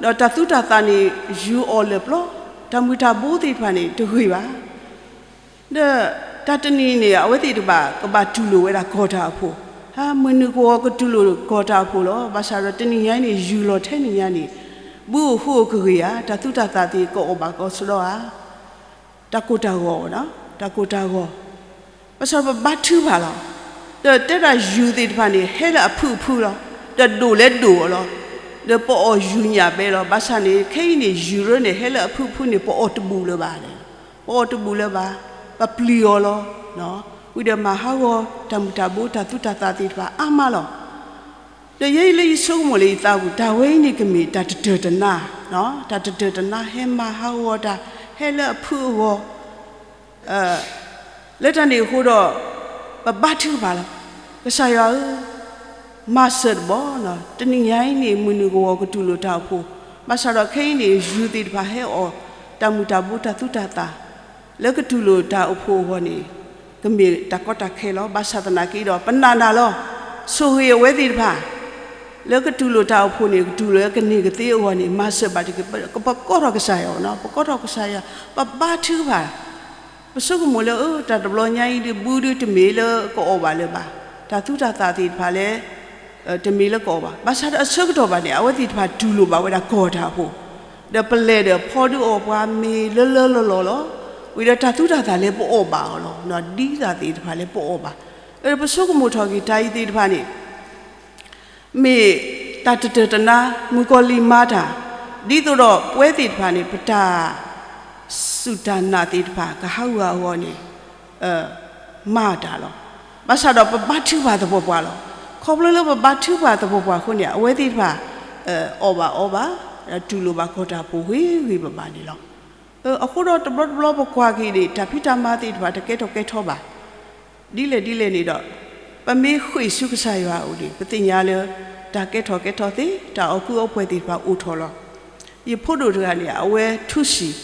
ဒီးတၢ်သူတၢ်သၣ်န့ၣ် ယူၢ်အီၣ်လၢာ်ပျီ, တၢ်မုၢ်တၢ်ဘိသ့ၣ်တဖၣ်န့ၣ် တဂ့ၤဘၣ်. ဒီးတၢ်တနံၤန့ၣ် အဝဲသ့ၣ်တဖၣ်ကဘၣ်တူၢ်လိာ်ဝဲဒၣ်ကီၢ်တၢ်အိၣ်ဖှိၣ်, မုၢ်နုာ်ကဝီၤကတူၢ်လိာ်ကီၢ်တၢ်အိၣ်ဖှိၣ်လီၤ. ဘၣ်ဆၣ်ဒီးတနံၤညါအံၤန့ၣ် ယူၢ်လီၤထဲနံၤညါန့ၣ် ဘုဧိၤဃုဧိၤကဂ့ၤဧါ, တၢ်သူတၢ်သၣ်သ့ၣ်ကအိၣ်ဘၣ်ကီးစဒီဧါ, တၢ်ကိၢ်တၢ်ဂီၤ, တၢ်ကိၢ်တၢ်ဂီၤ, ဘၣ်ဆၣ်ပဘါထုကဖၣ်လီၤ. ဒီးတဲဒၣ်ယူၢ်သ့ၣ်တဖၣ်န့ၣ် ဟဲလၢအဖုအဖုလီၤ, ဒီးဒိၣ်လဲဒိၣ်အီၤလီၤ. ဒီးပအီၣ်ယူၢ်ညၣ်ဘဲလီၤ. ဘၣ်ဆၣ်န့ၣ် ခဲအံၤန့ၣ် ယူၢ်ရၢန့ၣ် ဟဲလၢအဖုအဖုန့ၣ် ပအီၣ်တဘူၣ်လၢၤဘၣ်, ပအီၣ်တဘူၣ်လၢၤဘၣ်, ပပျံၤအီၤလီၤ. ဝံၤဒီးမၤဟးဂီၤတၢ်မုၢ်တၢ်ဘိ တၢ်သူတၢ်သၣ်သ့ၣ်တဖၣ်အါမးလီၤ. ဒီးယဲအံၤလၢယဆိကမိၣ်လၢယသးပူၤ တၢ်ဝဲအံၤန့ၣ်ကမ့ၢ်တၢ်တတၢၢ်တနါ, တၢ်တတၢၢ်တနါ ဟဲမၤဟးဂီၤတၢ် ဟဲလၢအဖုအဂီၢ် လၢတၢ်န့ၣ်အဃိဒီး ပဘါထုကဖၣ်လီၤ. ကစၢ်ယွၤဧၢ, မၤစၢၤတဘျီ, တနံၤညါအံၤန့ၣ် မုၢ်နုာ်ကဝီၤကတူၢ်လိာ်တၢ်အိၣ်ဖှိၣ်, ဘၣ်ဆၣ်ဒီးခဲအံၤန့ၣ် ယူၢ်သ့ၣ်တဖၣ်ဟဲအီၣ်တၢ်မုၢ်တၢ်ဘိ တၢ်သူတၢ်သၣ် လၢကတူၢ်လိာ်တၢ်အိၣ်ဖှိၣ်အဂီၢ်န့ၣ် ကမ့ၢ်တၢ်ကီတၢ်ခဲလီၤ. ဘၣ်ဆၣ်သနာ်က့ဒီး ပနာ်နၤလီၤ. ဆိၣ်ဂ့ၤအဝဲသ့ၣ်တဖၣ် လၢကတူၢ်လိာ်တၢ်အိၣ်ဖှိၣ်န့ၣ် ကတူၢ်လိာ်ကန့ၢ်ကသ့အဂီၢ်န့ၣ် မၤစၢၤဘၣ်တက့ၢ်. ပကိးထီၣ်ကစၢ်ယွၤနီၤ, ပကိးထီၣ်ကစၢ်ယွၤ, ပဘါထုကဖၣ် ပဆိကမိၣ်လၢ အၢ တၢ်တဘျီညါအံၤဒုး ဘုဒုးတမ့ၢ်လၢကအီၣ်ဘၣ်လၢၤဘၣ်, တၢ်သူတၢ်သၣ်သ့ၣ်တဖၣ်လၢ တမ့ၢ်လၢကအီၣ်ဘၣ်. ဘၣ်ဆၣ်ဒီးအဆၢကတီၢ်ဘၣ်န့ၣ် အဝဲသ့ၣ်တဖၣ်တူၢ်လိာ်ဘၣ်ဝဲဒၣ်ကီၢ်တၢ်အိၣ်ဖှိၣ်, ဒီးပလဲၤဒီးဖီဒုးအီၣ်ပှၤမ့ၤလၢလၢလီၢ်လီၢ်လီၤ. ဝံၤဒီးတၢ်သူတၢ်သၣ်လၢပအီၣ်ဘၣ်အီၤလီၤ. ဒ်သၣ်သ့ၣ်တဖၣ်လၢပအီၣ်ဘၣ်. ပဆိကမိၣ်ထီၣ်က့ၤတၢ်အံၤသ့ၣ်တဖၣ်န့ၣ် မ့ၢ်တၢ်တတၢၢ်တနါ မုၣ်ကီၤလံၢ်မၤတၢ်, ဒ်သိးဒီးပဝဲသ့ၣ်တဖၣ်န့ၣ် ပတၢ်စူၢ်တၢ်နာ်သ့ၣ်တဖၣ် ကဟးဂူာ်ဟးဂီၤန့ၣ် မၤတၢ်လီၤ. ဘၣ်ဆၣ်ဒီးပဘါထုကဖၣ်သပှၢ်ပှၢ်လီၤ. ခီဖျိလၢပဘါထုကဖၣ်သပှၢ်ပှၢ်အဃိန့ၣ် အဝဲသ့ၣ်တဖၣ် အီၣ်ဘၣ်အီဘၣ်, တူၢ်လိာ်ဘၣ်ကီၢ်တၢ်အိၣ်ဖှိၣ်ဂ့ၤဂ့ၤဘၣ်ဘၣ်န့ၣ်လီၤ. အဃိဒီးတဘျီတဘျီပကွၢ်က့ၤန့ၣ် တၢ်ဖံးတၢ်မၤသ့ၣ်တဖၣ် တကဲထီၣ်ကဲထီဘၣ် ဒ်လဲၣ်ဒ်လဲၣ်န့ၣ်ဒီး ပမ့ၢ်ဃ့ၢ်ဆူကစၢ်ယွၤအအိၣ်န့ၣ် ပသ့ၣ်ညါလၢ တၢ်ကဲထီၣ်ကဲထီသ့ တၢ်အီၣ်ကူအီပှဲၤသ့ၣ်တဖၣ်အိၣ်ထီၣ်လီၤ. ယဖိဒိၣ်တဂၤန့ၣ် အဝဲထူစံၣ်,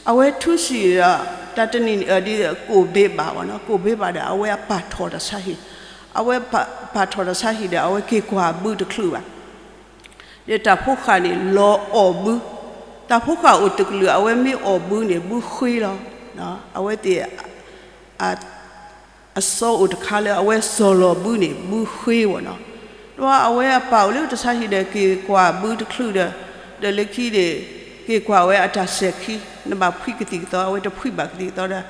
အဝဲထူစံၣ်ဒီး တၢ်တနံၤန့ၣ် ဒ်ကိၣ်ဘ့ဘၣ်ဘၣ်နီၤ, ကိၣ်ဘ့ဘၣ်ဒီး အဝဲအပာ်ထီၣ်တၢ်ဆါဟံၣ်, အဝဲပာ်ထီၣ်တၢ်ဆါဟံၣ်ဒီး အဝဲက့ၤကွၢ်ဘုတချုးဘၣ် ဒီးတၢ်ဖိဃၢ်န့ၣ် လီၤအီၣ်ဘု, တၢ်ဖိဃၢ်အိၣ်တကလုာ် အဝဲမ့ၢ်အီၣ်ဘုန့ၣ် ဘုဃ့လီၤ. အဝဲသ့ၣ် အစီအိၣ်တခါလၢအဝဲစီၤလီၤဘုန့ၣ် ဘုဃ့ဝဲနီၤ. ဒီးအဝဲအပာ်အိၣ်လၢတၢ်ဆါဟံၣ်ဒီး က့ၤကွၢ်ဘုတချုးဒီး, ဒီးလၢခံန့ၣ် က့ၤကွၢ်ဝဲအတၢ်စဲၤခံ, နဘၣ်ဖှံကသံၣ်ကသီ အဝဲတဖှံဘၣ်ကသံၣ်ကသီဒီး,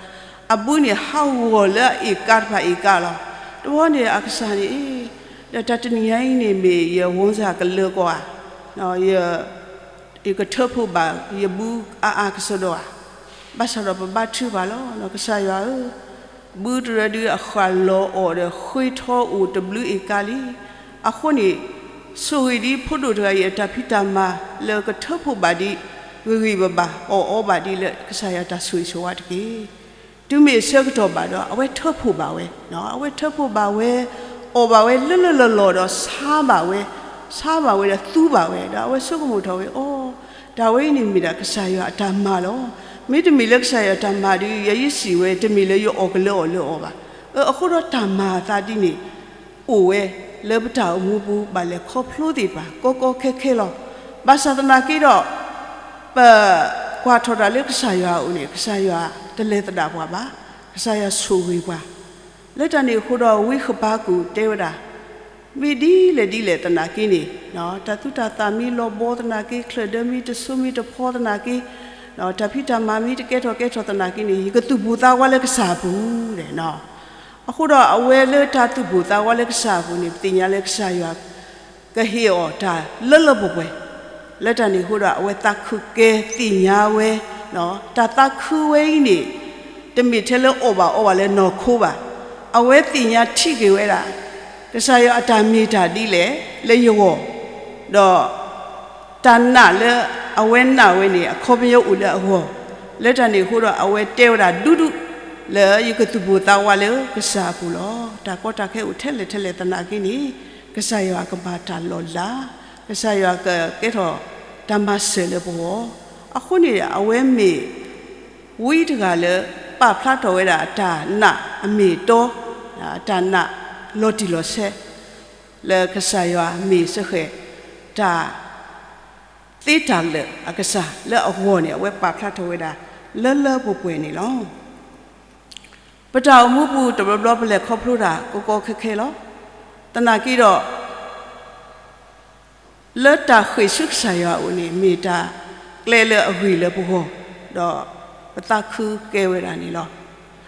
အဘုန့ၣ်ဟးဂီၤလၢအအ့ၣ်ကါတဖၣ်အ့ၣ်ကါလီၤ. တဘျီန့ၣ်အကစၢ်န့ၣ် ဒီးတၢ်တနံၤညါအံၤန့ၣ်မ့ၢ် ယဝီစၢ်ကလၢၤကီးဧါ, ယကထၢဖှိၣ်ဘၣ်ယဘုအါအါကစီဒီဧါ. ဘၣ်ဆၣ်ဒီးပဘါထုကဖၣ်လီၤ, ကစၢ်ယွၤဧၢ, ဘုတရၢဒုးအဃၢ်လီၤအီၣ်ဒီးဃ့ထီအိၣ်တဘျုးအ့ၣ်ကါလံ. အဃိန့ၣ် ဆိၣ်ဂ့ၤဒ်ဖိဒိၣ်တဂၤအံၤအတၢ်ဖံးတၢ်မၤလၢကထၢဖှိၣ်ဘၣ်ဒံး ဂ့ၤဂ့ၤဘၣ်ဘၣ် အီၣ်အီဘၣ်ဒံးလၢကစၢ်ယွၤတၢ်ဆိၣ်ဂ့ၤဆိၣ်ဝါတက့ၢ်. တုၤမ့ၢ်အဆၢကတီၢ်ဘၣ်ဒီး အဝဲထၢဖှိၣ်ဘၣ်ဝဲ, အဝဲထၢဖှိၣ်ဘၣ်ဝဲ, အီၣ်ဘၣ်ဝဲလၢလၢလီၢ်လီၢ်ဒီး ဆါဘၣ်ဝဲ, ဆါဘၣ်ဝဲဒီးသူဘၣ်ဝဲ, ဒီးအဝဲဆိကမိၣ်ထီၣ်ဝဲအီၤ, တၢ်ဝဲအံၤန့ၣ်မ့ၢ်ဒၣ်ကစၢ်ယွၤအတၢ်မၤလီၤ. မ့တမ့ၢ်လၢကစၢ်ယွၤအတၢ်မၤဒီး ယဲယစံးဝဲ တမ့ၢ်လၢယအီၣ်ကလၢအီၣ်လၢအီဘၣ်. အဃိဒီးတၢ်မၤအသးဒ်န့ၣ် အိၣ်ဝဲလၢပတၢ်အိၣ်မူပူၤ ဘၣ်လဲၤခီဖျိသ့ၣ်တဖၣ် ကီကီခဲခဲလီၤ. ဘၣ်ဆၣ်သနာ်က့ဒီး ပကွၢ်ထီၣ်တၢ်လၢကစၢ်ယွၤအအိၣ်န့ၣ် ကစၢ်ယွၤတလဲၤသဒၣ်ပှၤဘၣ်, ကစၢ်ယွၤဆိၣ်ဂ့ၤပှၤ. လၢတၢ်န့ၣ်အဃိဒီး ဝံဃပၤကူၣ်တဲဝဲဒၣ်, မ့ၢ်ဒ်လဲၣ်ဒ်လဲၣ်သနာ်က့န့ၣ် တၢ်သူၣ်တၢ်သၣ်မ့ၢ်လီၤဘီသနာ်က့, ချၢၣ်ဒၢမ့ၢ်တဆိမ့ၢ်တဖီသနာ်က့, တၢ်ဖံးတၢ်မၤမ့ၢ်တကဲထီၣ်ကဲထီၣ်သနာ်က့န့ၣ် ယကသူၣ်ပိၢ်သးဝးလၢကစၢ်အပူၤဒဲးနီၤ. အဃိဒီးအဝဲလၢတၢ်သူၣ်ပိၢ်သးဝးလၢကစၢ်အပူၤန့ၣ် ပသ့ၣ်ညါလၢကစၢ်ယွၤကဟ့ၣ်အီၤတၢ်လၢလၢပှဲၤပှဲၤ, လၢတၢ်န့ၣ်အဃိဒီး အဝဲသးခုကဲသ့ၣ်ညါဝဲ, တၢ်သးခုဝဲအံၤန့ၣ် တမ့ၢ်ထဲလၢအီၣ်ဘၣ်အီဘၣ်လၢနီၢ်ခိဘၣ်. အဝဲသ့ၣ်ညါထံၣ်က့ၤဝဲဒၣ် ကစၢ်ယွၤအတၢ်မ့ၢ်တၢ်ဒ်လဲၣ်လၢယဂီၢ်, ဒီး တၢ်နာ်လၢအဝဲနာ်ဝဲန့ၣ် အခီပညီအိၣ်လၢအဂီၢ်, လၢတၢ်န့ၣ်အဃိဒီး အဝဲတဲဝဲဒၣ်ဒူဒူ လၢယကသူၣ်ပိၢ်သးဝးလၢကစၢ်အပူၤလီၤ. တၢ်ကီတၢ်ခဲအိၣ်ထဲလဲၣ်ထဲလဲၣ်သနာ်က့န့ၣ် ကစၢ်ယွၤကမၤတၢ်လီၤလး, ကစၢ်ယွၤကကဲထီၣ်တၢ်မၤစၢၤလၢပဂီၢ်. အဃိန့ၣ် အဝဲမ့ၢ် ဝံတဂၤလၢ ပာ်ဖျါထီၣ်ဝဲဒၣ်အတၢ်နာ်အမ့ၢ်အတီ, အတၢ်နာ်လီၤတံၢ်လီၤဆဲး လၢကစၢ်ယွၤမ့ၢ်စဃဲး တၢ်သ့တၢ်လၢာ်အကစၢ်လၢအဂီၢ်န့ၣ် အဝဲပာ်ဖျါထီၣ်ဝဲဒၣ် လၢလၢပှဲၤပှဲၤန့ၣ်လီၤ. ပတၢ်အိၣ်မူပူၤတဘျီဘျီပလဲၤခီဖျိတၢ်ကီကီခဲခဲလီၤ. သနာ်က့ဒီး လၢတၢ်ဃ့ၢ်ဆူကစၢ်ယွၤအအိၣ်န့ၣ် မ့ၢ်တၢ်ကျဲလၢအဂ့ၤလၢပဂီၢ်, ဒီးပသးခုကဲဝဲဒၣ်န့ၣ်လီၤ.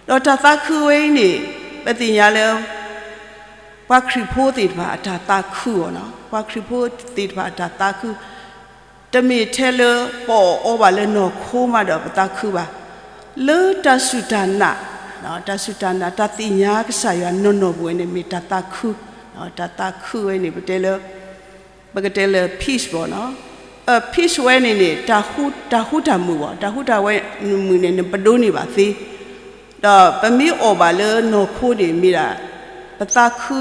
ဒီးတၢ်သးခုဝဲအံၤန့ၣ် ပသ့ၣ်ညါလၢ ပှၤခရံာ်ဖိသ့ၣ်တဖၣ်အတၢ်သးခုအီၤလီၤ. ပှၤခရံာ်ဖိသ့ၣ်တဖၣ်အတၢ်သးခု တမ့ၢ်ထဲလၢပအီၣ်အီဘၣ်လၢနီၢ်ခိမးဒီးပသးခုဘၣ်. လၢတၢ်စူၢ်တၢ်နာ်, တၢ်စူၢ်တၢ်နာ် တၢ်သ့ၣ်ညါကစၢ်ယွၤနီၢ်နီၢ်ပဝဲန့ၣ် မ့ၢ်တၢ်သးခု, တၢ်သးခုဝဲန့ၣ် ပတဲလၢ ပကတဲလၢ peace ဘၣ်နီၤ, peace ဝဲန့ၣ်န့ၣ် တၢ်ဟူတၢ်မုာ်ဘၣ်, တၢ်ဟူတၢ်ဝဲမုာ်န့ၣ် နပဒိးန့ၢ်ဘၣ်သ့, ဒီးပမ့ၢ်အီၣ်ဘၣ်လၢနီၢ်ခိန့ၣ်မ့ၢ်ဒၣ် ပသးခု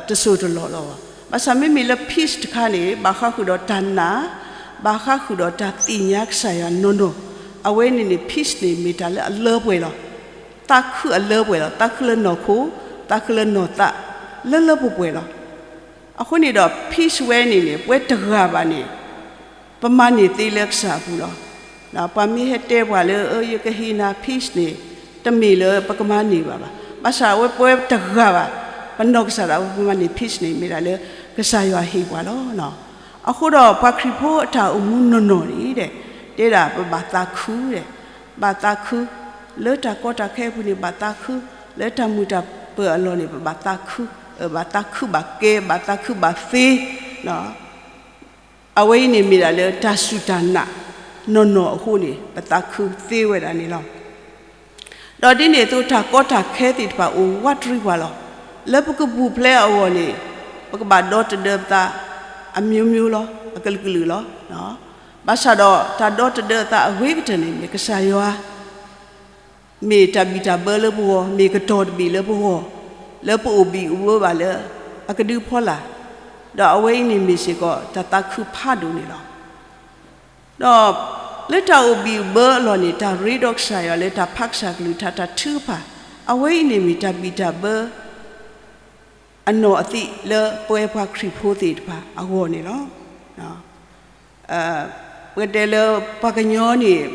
တစိၢ်တလီၢ်လီၤ. ဘၣ်ဆၣ်မ့မ့ၢ်လၢ peace တခါန့ၣ် ဘၣ်ဃးဃုာ်ဒီးတၢ်နာ်, ဘၣ်ဃးဃုာ်ဒီးတၢ်သ့ၣ်ညါကစၢ်ယွၤနီၢ်နီၢ်, အဝဲန့ၣ်န့ၣ် peace န့ၣ်မ့ၢ်တၢ်လၢအလၢပှဲၤလီၤ. သးခုအလၢပှဲၤလီၤ. သးခုလၢနီၢ်ခိ, သးခုလၢနီၢ်သး, လၢလၢပှဲၤပှဲၤလီၤ. အဃိန့ၣ်ဒီး peace ဝဲန့ၣ်န့ၣ် ပဝဲတဂၤဘၣ်န့ၣ် ပမၤန့ၢ်သ့လၢကစၢ်အပူၤလီၤ. ပှၤမ့ၢ်ဟဲတဲပှၤလၢ ယကဟ့ၣ်နၤ peace န့ၣ် တမ့ၢ်လၢပကမၤန့ၢ်ဘၣ်ဘၣ်. ဘၣ်ဆၣ်အဝဲပဝဲတဂၤဘၣ် ပနီၢ်ကစၢ်ဒၣ်ဝဲပမၤန့ၢ် peace န့ၣ် မ့ၢ်ဒၣ်လၢကစၢ်ယွၤဟ့ၣ်ပှၤလီၤ. အဃိဒီးပှၤခရံာ်ဖိအတၢ်အိၣ်မူနီၢ်နီၢ်န့ၣ် တဲဒၣ်ပဘၣ်သးခု, ဘၣ်သးခု, လၢတၢ်ကီတၢ်ခဲအပူၤန့ၣ် ဘၣ်သးခု, လၢတၢ်မုာ်တၢ်ပၢၤအလီၢ်န့ၣ် ပဘၣ်သးခု, ဘၣ်သးခုဘၣ်ကဲ, ဘၣ်သးခုဘၣ်သ့ အဝဲအံၤန့ၣ်မ့ၢ်ဒၣ်လၢတၢ်စူၢ်တၢ်နာ်နီၢ်နီၢ်အဃိန့ၣ် ပသးခုသ့ဝဲဒၣ်န့ၣ်လီၤ. ဒီးဒ်န့ၣ်အသိး တၢ်ကီတၢ်ခဲသ့ၣ်တဖၣ်အိၣ်ဝးတရံးပှၤလီၤ. လၢပကပူၤဖျဲးအဂီၢ်န့ၣ် ပကဘၣ်ဒီတဒၢပသး အမျိုးမျိုး လီၤ, အကလုာ်ကလုာ်လီၤ. ဘၣ်ဆၣ်ဒီးတၢ်ဒီတဒၢအသးအဂ့ၤကတၢၢ်န့ၣ် မ့ၢ်ကစၢ်ယွၤ မ့ၢ်တၢ်ဘံၣ်တၢ်ဘၢလၢပဂီၢ်, မ့ၢ်ကတီၤတဘ့ၣ်လၢပဂီၢ်, လၢပအိၣ်ဘံၣ်အိၣ်ဘၢဘၣ်လၢအကဒုဖီလာ်, ဒီးအဝဲအံၤန့ၣ်မ့ၢ်စ့ၢ်ကီးတၢ်သးခုဖးဒိၣ်န့ၣ်လီၤ. ဒီးလၢတၢ်အိၣ်ဘံၣ်အိၣ်ဘၢအလီၢ်န့ၣ် တၢ်ရ့ဒီးကစၢ်ယွၤလၢတၢ်ဖးကစၢ်ကလုၢ်ကထါ တၢ်ထုကဖၣ်, အဝဲအံၤန့ၣ်မ့ၢ်တၢ်ဘံၣ်တၢ်ဘၢ အနီၢ်အသံးလၢပဝဲပှၤခရံာ်ဖိသ့ၣ်တဖၣ်အဂီၢ်န့ၣ်လီၤ. ပကတဲလၢပှၤကညီန့ၣ်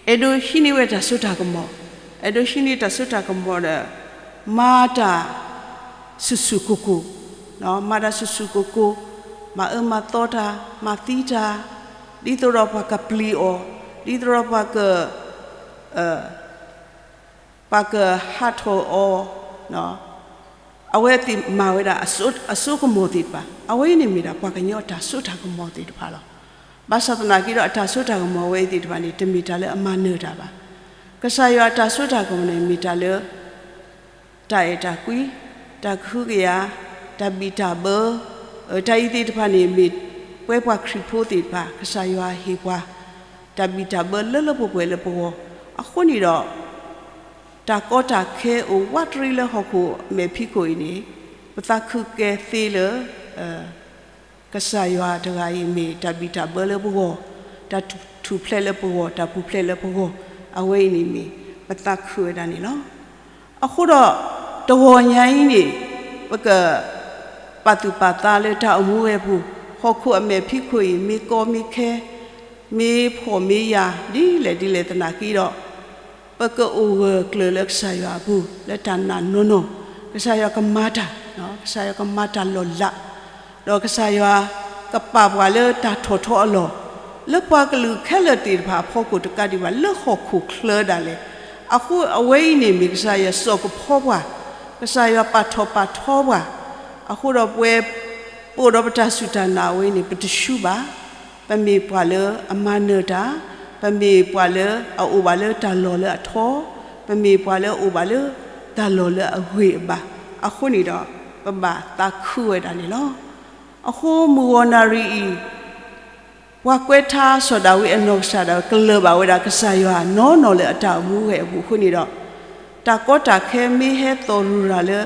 အဲၣ်ဒိးဟံးန့ၢ်ဝဲတၢ်စိတၢ်ကမီၤ, အဲၣ်ဒိးဟံးန့ၢ်တၢ်စိတၢ်ကမီၤဒီး မၤတၢ်ဆူၣ်ဆူၣ်ကိၢ်ကိၢ်, မၤတၢ်ဆူၣ်ဆူၣ်ကိၢ်ကိၢ်, မၤအၢမၤသီတၢ်, မၤသံတၢ်, ဒ်သိးဒီးပှၤကပျံၤအီၤ, ဒ်သိးဒီးပှၤက ပှၤကဟးထီၣ်အီၤ, အဝဲသ့ၣ်မၤဝဲဒၣ်အစိကမီၤသ့ၣ်တဖၣ်, အဝဲအံၤန့ၣ်မ့ၢ်ဒၣ်ပှၤကညီအတၢ်စိတၢ်ကမီၤသ့ၣ်တဖၣ်လီၤ. ဘၣ်ဆၣ်သနာ်က့ဒီး အတၢ်စိတၢ်ကမီၤဝဲအံၤသ့ၣ်တဖၣ်န့ၣ် တမ့ၢ်တၢ်လၢအမၤနၢၤတၢ်ဘၣ်. ကစၢ်ယွၤအတၢ်စိတၢ်ကမီၤန့ၣ် မ့ၢ်တၢ်လၢ တၢ်အဲၣ်တၢ်ကွံ, တၢ်ကဟုကယာ်, တၢ်ဘံၣ်တၢ်ဘၢ, တၢ်အံၤသ့ၣ်တဖၣ်န့ၣ် မ့ၢ်ပဝဲပှၤခရံာ်ဖိသ့ၣ်တဖၣ် ကစၢ်ယွၤဟ့ၣ်ပှၤ တၢ်ဘံၣ်တၢ်ဘၢလၢလၢပှဲၤပှဲၤလၢပဂီၢ်. အဃိန့ၣ်ဒီး တၢ်ကီတၢ်ခဲအိၣ်ဝးတရံးလၢဟီၣ်ခိၣ်မဲာ်ဖံးခိၣ်အံၤန့ၣ် ပသးခုကဲသ့လၢ ကစၢ်ယွၤတဂၤအံၤမ့ၢ်တၢ်ဘံၣ်တၢ်ဘၢလၢပဂီၢ်, တၢ်ထူၣ်ဖျဲးလၢပဂီၢ်, တၢ်ပူၤဖျဲးလၢပဂီၢ်, အဝဲအံၤန့ၣ်မ့ၢ်ပသးခုဝဲဒၣ်န့ၣ်လီၤ. အဃိဒီး တဂီၤညါအံၤန့ၣ် ပက ပာ်သူၣ်ပာ်သးလၢတၢ်အိၣ်မူဝဲအပူၤ, ဟီၣ်ခိၣ်အမဲာ်ဖံးခိၣ်အံၤ မ့ၢ်ကီမ့ၢ်ခဲ, မ့ၢ်ဖှီၣ်မ့ၢ်ယာ် ဒ်လဲၣ်ဒ်လဲၣ်သနာ်က့ဒီး ပကအိၣ်ဂၢၢ်ကျၢၤလၢကစၢ်ယွၤအပူၤ လၢတၢ်နာ်နီၢ်နီၢ်, ကစၢ်ယွၤကမၤတၢ်, ကစၢ်ယွၤကမၤတၢ်လီၤလး, ဒီးကစၢ်ယွၤကပာ်ပှၤလၢတၢ်ထီၣ်ထီအလီၢ်, လၢပှၤကလုာ်ခဲလၢာ်သ့ၣ်တဖၣ်အဖီခိၣ်တကးဒံးဘၣ် လၢဟီၣ်ခိၣ်ချၢဒၣ်လဲာ်, အဃိအဝဲအံၤန့ၣ်မ့ၢ်ကစၢ်ယွၤစိာ်ကဖီပှၤ, ကစၢ်ယွၤပာ်ထီၣ်ပာ်ထီပှၤ, အဃိဒီးပဝဲ ပအိၣ်ဒီးပတၢ်စူၢ်တၢ်နာ်အဝဲန့ၣ် ပတဆူဘၣ်, ပမ့ၢ်ပှၤလၢအမၤနၢၤတၢ်, ပမ့ၢ်ပှၤလၢအအိၣ်ဘၣ်လၢတၢ်လီၢ်လၢအထီ, ပမ့ၢ်ပှၤလၢအအိၣ်ဘၣ်လၢတၢ်လီၢ်လၢအဂ့ၤအဘၣ်, အဃိန့ၣ်ဒီး ပဘၣ်သးခုဝဲဒၣ်န့ၣ်လီၤ. အဃိမုၢ်ဂီၤနၣ်ရံၣ်အံၤ ပှၤကွဲးထါစီၤဒၤဝံးအနီၢ်ကစၢ်ဒၣ်ဝဲ ကလၢၤဘၣ်ဝဲဒၣ်ကစၢ်ယွၤအနီၢ်နီၢ်လၢအတၢ်အိၣ်မူဝဲအပူၤအဃိန့ၣ်ဒီး, တၢ်ကီတၢ်ခဲမ့ၢ်ဟဲသီၣ်ရူၢ်ရၤလၢ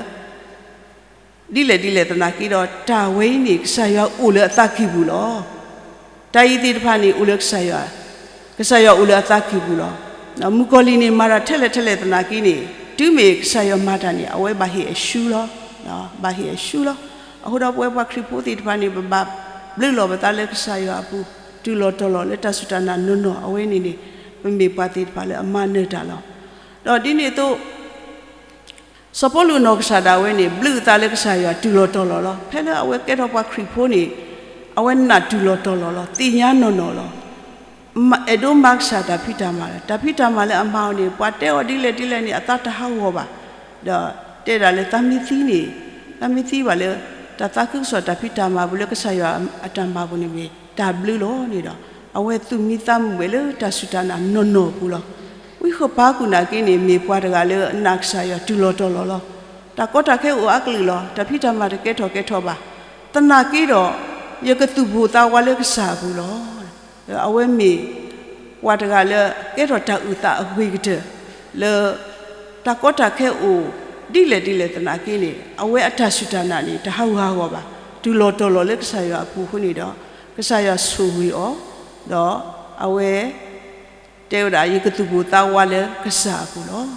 ဒ်လဲၣ်ဒ်လဲၣ်သနာ်က့ဒီး တၢ်ဝဲအံၤန့ၣ် ကစၢ်ယွၤအိၣ်လၢအသးကံၢ်ပူၤလီၤ. တၢ်အံၤသ့ၣ်တဖၣ်န့ၣ် အိၣ်လၢကစၢ်ယွၤ, ကစၢ်ယွၤအိၣ်လၢအသးကံၢ်ပူၤလီၤ. မုၣ်ကီၤလံၢ်န့ၣ် မၤတၢ်ထဲလဲၣ်ထဲလဲၣ်သနာ်က့န့ၣ် တုၤမ့ၢ်ကစၢ်ယွၤမၤတၢ်န့ၣ် အဝဲဘၣ်ဟ့ၣ်အဆူလီၤ. ဘၣ်ဟ့ၣ်အဆူလီၤ. အဃိဒီးပဝဲပှၤခရံာ်ဖိသ့ၣ်တဖၣ်န့ၣ် ပဘၣ်ဘျုးလီၤပသးလၢကစၢ်ယွၤအပူၤ တုၤလီၤတီၤလီၤလၢတၢ်စူၢ်တၢ်နာ်နီၢ်နီၢ်အဝဲန့ၣ်န့ၣ် ပမ့ၢ်ပှၤသ့ၣ်တဖၣ်လၢအမၤနၢၤတၢ်လီၤ. ဒီးဒ်န့ၣ်အသိး စီၤပီလူးအနီၢ်ကစၢ်ဒၣ်ဝဲန့ၣ် ဘျုးအသးလၢကစၢ်ယွၤတုၤလီၤတီၤလီၤလီၤ. ဖဲလၢအဝဲကဲထီၣ်ပှၤခရံာ်ဖိန့ၣ် အဝဲနာ်တုၤလီၤတီၤလီၤလီၤ, သ့ၣ်ညါနီၢ်နီၢ်လီၤ. အဲၣ်ဒိးမၤကစၢ်တၢ်ဖံးတၢ်မၤလီၤ. တၢ်ဖံးတၢ်မၤလၢအမၤအီၤန့ၣ် ပှၤတဲအီၤဒ်လဲၣ်ဒ်လဲၣ်န့ၣ် အသးတဟးဂီၤဘၣ်. ဒီးတဲဒၣ်လၢသးမ့ၢ်သံန့ၣ်, သးမ့ၢ်သံဘၣ်လၢ တၢ်သးခုကစီၣ်တၢ်ဖံးတၢ်မၤပူၤလၢကစၢ်ယွၤအတၢ်မၤပူၤန့ၣ်မ့ၢ်တၢ်ဘျုးလီၤန့ၣ်ဒီး အဝဲသူၣ်မံသးမုာ်ဝဲလၢတၢ်စူၢ်တၢ်နာ်နီၢ်နီၢ်အပူၤလီၤ. ဝံဃပၤကူၣ်နာ်က့န့ၣ် မ့ၢ်ပှၤတဂၤလၢအနာ်ကစၢ်ယွၤတုၤလီၤတီၤလီၤလီၤ. တၢ်ကီတၢ်ခဲအိၣ်အါကလုာ်လီၤ. တၢ်ဖံးတၢ်မၤတကဲထီၣ်ကဲထီၣ်ဘၣ်. သနာ်က့ဒီး ယကသူၣ်ပိၢ်သးဝးလၢကစၢ်အပူၤလီၤ. အဝဲမ့ၢ်ပှၤတဂၤလၢကဲထီၣ်တၢ်အုၣ်သးအဂ့ၤကတၢၢ်လၢ တၢ်ကီတၢ်ခဲအိၣ်ဒ်လဲၣ်ဒ်လဲၣ်သနာ်က့န့ၣ် အဝဲအတၢ်စူၢ်တၢ်နာ်န့ၣ် တဟးဂူာ်ဟးဂီၤဘၣ်. တုၤလီၤတီၤလီၤလၢကစၢ်ယွၤအပူၤအဃိန့ၣ်ဒီး ကစၢ်ယွၤဆိၣ်ဂ့ၤအီၤ, ဒီးအဝဲ တဲဝဲဒၣ် ယကသူၣ်ပိၢ်သးဝးလၢကစၢ်အပူၤလီၤ.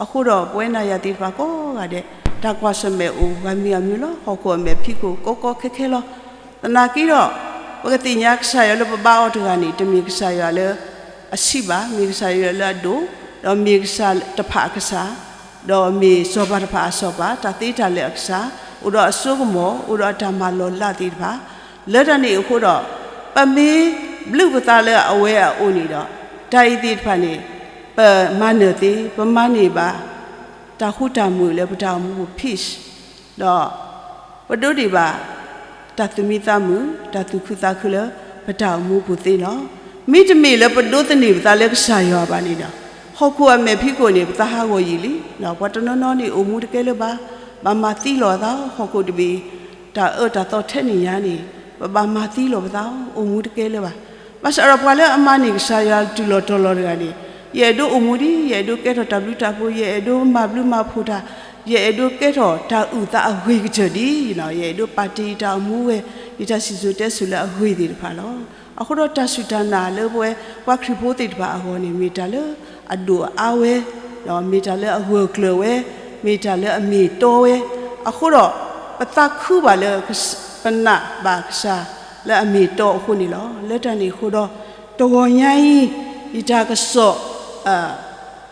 အဃိဒီးပဝဲနၤယၤသ့ၣ်တဖၣ်ကိးဂၤဒဲး တၢ်ကွၢ်ဆၢၣ်မဲာ်အိၣ်ဂၤမံၤဂၤမံၤလီၤ. ဟီၣ်ခိၣ်အမဲာ်ဖံးခိၣ်ကိးကီခဲခဲလီၤ. သနာ်က့ဒီး ပကသ့ၣ်ညါကစၢ်ယွၤလၢပဘါအီၤတဂၤန့ၣ် တမ့ၢ်ကစၢ်ယွၤလၢအဆံးဘၣ်, မ့ၢ်ကစၢ်ယွၤလၢအဒိၣ်, ဒီးမ့ၢ်ကစၢ်တဖၣ်အကစၢ်, ဒီးမ့ၢ်စီၤပၤတဖၣ်အစီၤပၤ, တၢ်သ့တၢ်လၢာ်အကစၢ်, အိၣ်ဒီးအစိကမီၤ, အိၣ်ဒီးအတၢ်မၤလီၤလးသ့ၣ်တဖၣ်, လၢတၢ်န့ၣ်အဃိဒီး ပမ့ၢ်ဘျုးပသးလၢအဝဲအအိၣ်န့ၣ်ဒီး တၢ်အံၤသ့ၣ်တဖၣ်န့ၣ် ပမၤနၢၤသ့, ပမၤန့ၢ်ဘၣ် တၢ်ဃူတၢ်မုာ်လၢပတၢ်အိၣ်မူပူၤ peace, ဒီးပဒိးန့ၢ်ဘၣ် တၢ်သူၣ်မံသးမုာ်, တၢ်သူၣ်ခုသးခုလၢပတၢ်အိၣ်မူပူၤသ့လီၤ. မ့တမ့ၢ်လၢပဒိးသန့ၤပသးလၢကစၢ်ယွၤဘၣ်န့ၣ်ဒီး ဟီၣ်ခိၣ်အမဲာ်ဖံးခိၣ်န့ၣ် ပသးဟးဂီၤယံာ်လံ. ပှၤတနီၤနီၤန့ၣ် အိၣ်မူတကဲလၢၤဘၣ်, ဘၣ်မၤသံလီၤအသး, ဟီၣ်ခိၣ်တဘ့ၣ် တၢ်အၢတၢ်သီထဲန့ၣ်ညါန့ၣ် ပဘၣ်မၤသံလီၤပသး, အိၣ်မူတကဲလၢၤဘၣ်. ဘၣ်ဆၣ်ဒီးပှၤလၢအမၤန့ၢ်ကစၢ်ယွၤတုၤလီၤတီၤလီၤတဂၤန့ၣ် ယအဲၣ်ဒိးအိၣ်မူဒ်, ယအဲၣ်ဒိးကဲထီၣ်တၢ်ဘျုးတၢ်ဖှိၣ်, ယအဲၣ်ဒိးမၤဘျုးမၤဖှိၣ်တၢ်, ယအဲၣ်ဒိးကဲထီၣ်တၢ်အုၣ်သးအဂ့ၤကတၢၢ်ဒ်, ယအဲၣ်ဒိးပာ်တ့ၢ်ယတၢ်အိၣ်မူဝဲ, ယတၢ်စံၣ်စိၤတဲစိၤလၢအဂ့ၤသ့ၣ်တဖၣ်လီၤ. အဃိဒီးတၢ်စူၢ်တၢ်နာ်လၢပဝဲပှၤခရံာ်ဖိသ့ၣ်တဖၣ်အဂီၢ်န့ၣ် မ့ၢ်တၢ်လၢအဒိၣ်အအါဝဲ, ဒီးမ့ၢ်တၢ်လၢအဂၢၢ်ကျၢၤဝဲ, မ့ၢ်တၢ်လၢအမ့ၢ်တီဝဲ, အဃိဒီး ပသးခုဘၣ်လၢ ပနာ်ဘၣ်ကစၢ်လၢအမ့ၢ်တီအဃိန့ၣ်လီၤ. လၢတၢ်န့ၣ်အဃိဒီး တဂီၤညါအံၤ ယတၢ်ကစီၣ်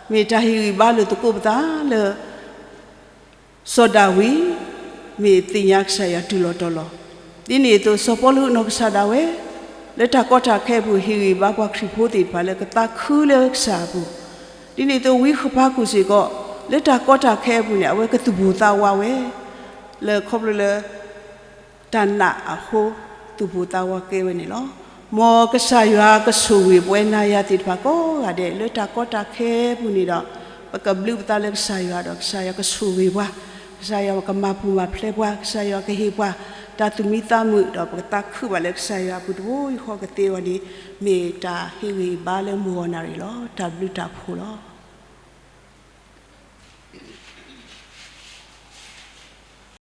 မ့ၢ်တၢ်ဟ့ၣ်ဂံၢ်ဘါလိာ်သကိးပသးလၢ စီၤဒၤဝံး မ့ၢ်သ့ၣ်ညါကစၢ်ယွၤတုၤလီၤတီၤလီၤ. ဒ်န့ၣ်အသိး စီၤပီလူးအနီၢ်ကစၢ်ဒၣ်ဝဲ လၢတၢ်ကီတၢ်ခဲအပူၤ ဟ့ၣ်ဂံၢ်ဘါပှၤခရံာ်ဖိသ့ၣ်တဖၣ်လၢကသးခုလၢကစၢ်အပူၤ, ဒ်န့ၣ်အသိး ဝံဃပၤကူၣ်စ့ၢ်ကီး လၢတၢ်ကီတၢ်ခဲအပူၤန့ၣ် အဝဲကသူၣ်ပိၢ်သးဝးဝဲ လၢခီဖျိလၢ တၢ်နာ်အဃိ သူၣ်ပိၢ်သးဝးကဲဝဲန့ၣ်လီၤ. မ်ကစၢ်ယွၤကဆိၣ်ဂ့ၤပဝဲနၤယၤသ့ၣ်တဖၣ်ကိးဂၤဒဲး လၢတၢ်ကီတၢ်ခဲအပူၤန့ၣ်ဒီး ပကဘျုးပသးလၢကစၢ်ယွၤဒီး ကစၢ်ယွၤကဆိၣ်ဂ့ၤပှၤ, ကစၢ်ယွၤကမၤပူၤမၤဖျဲးပှၤ, ကစၢ်ယွၤကဟ့ၣ်ပှၤ တၢ်သူၣ်မံသးမုာ် ဒီးပကသးခုဘၣ်လၢကစၢ်ယွၤအပူၤတဘိယူၢ်ဃီ ကသ့အဂီၢ်န့ၣ် မ့ၢ်တၢ်ဟ့ၣ်ဂံၢ်ဘါလၢမုၢ်ဂီၤနၣ်ရံၣ်လီၤ. တၢ်ဘျုးတၢ်ဖှိၣ်လီၤ.